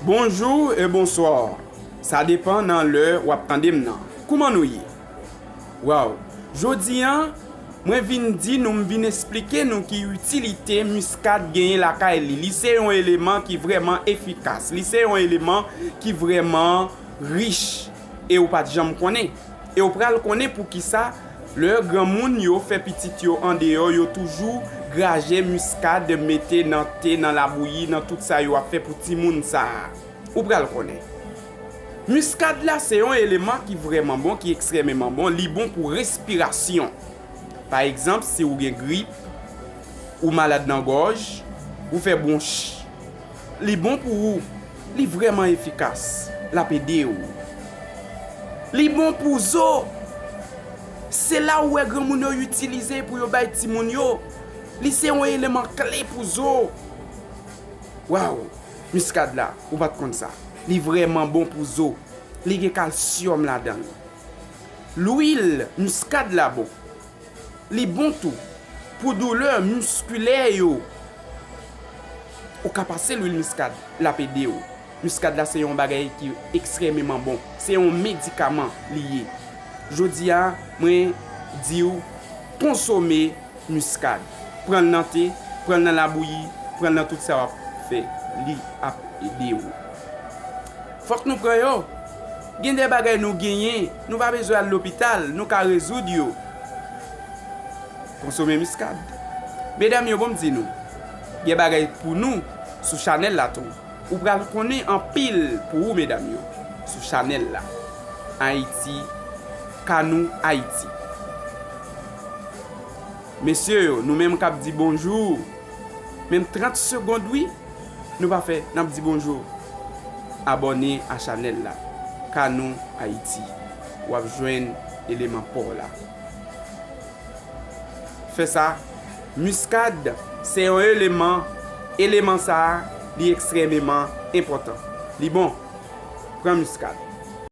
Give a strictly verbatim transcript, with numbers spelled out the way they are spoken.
Bonjou e bonswa. Sa depann nan lè w ap tande m nan. Kouman nou ye? Waw. Jodi a, mwen vin di nou, m vin esplike nou ki itilite miskad genyen lakay li. Li se yon eleman ki vrèman efikas. Li se yon eleman ki vrèman rich. E ou pa t janm konnen. E ou pral konnen poukisa lè granmoun yo fè pitit yo andeyò, yo toujou graje miskad mete nan te, nan labouyi, nan tout sa yo ap fè pou timoun sa a. Ou pral konnen. Miskad la se yon eleman ki vrèman bon, ki ekstrèmeman bon. Li bon pou respirasyon. Pa egzanp, si ou gen grip, ou malad nan gòj, ou fè bwonch, li bon pou ou. Li vrèman efikas. L ap ede w. Li bon pou zo. Se la ou wè granmoun yo itilize pou yo bay timoun yo. Li se yon eleman kle pou zo. Waw, miskad la, ou pa t konn sa. Li vrèman bon pou zo. Li gen kalsyòm ladan l. Lwil miskad la bon. Li bon tou pou doulè miskilè yo. Ou ka pase lwil miskad, l ap ede w. Miskad la se yon bagay ki ekstrèmeman bon. Se yon medikaman li ye. Jodi a, mwen di w, konsome miskad. Pran l nan te, pran l nan labouyi, pran l nan tout sa w ap fè. Li ap ede w. Fòk nou pran yo. Gen de bagay nou genyen, nou pa bezwen al lopital, nou ka rezoud yo. Konsome miskad. Medam yo, bon m di nou, gen bagay pou nou sou chanèl la tou. Ou pral konnen anpil pou ou, medam yo, sou chanèl la. Ayiti, ka nou Ayiti. Mesye yo, nou menm k ap di bonjou, menm trant segond wi, nou pa fè, n ap di bonjou. Abòne a chanèl la, ka nou Ayiti. W ap jwenn eleman pa w la. Fè sa, miskad se yon eleman, eleman sa a, li ekstrèmeman enpòtan. Li bon, pran miskad.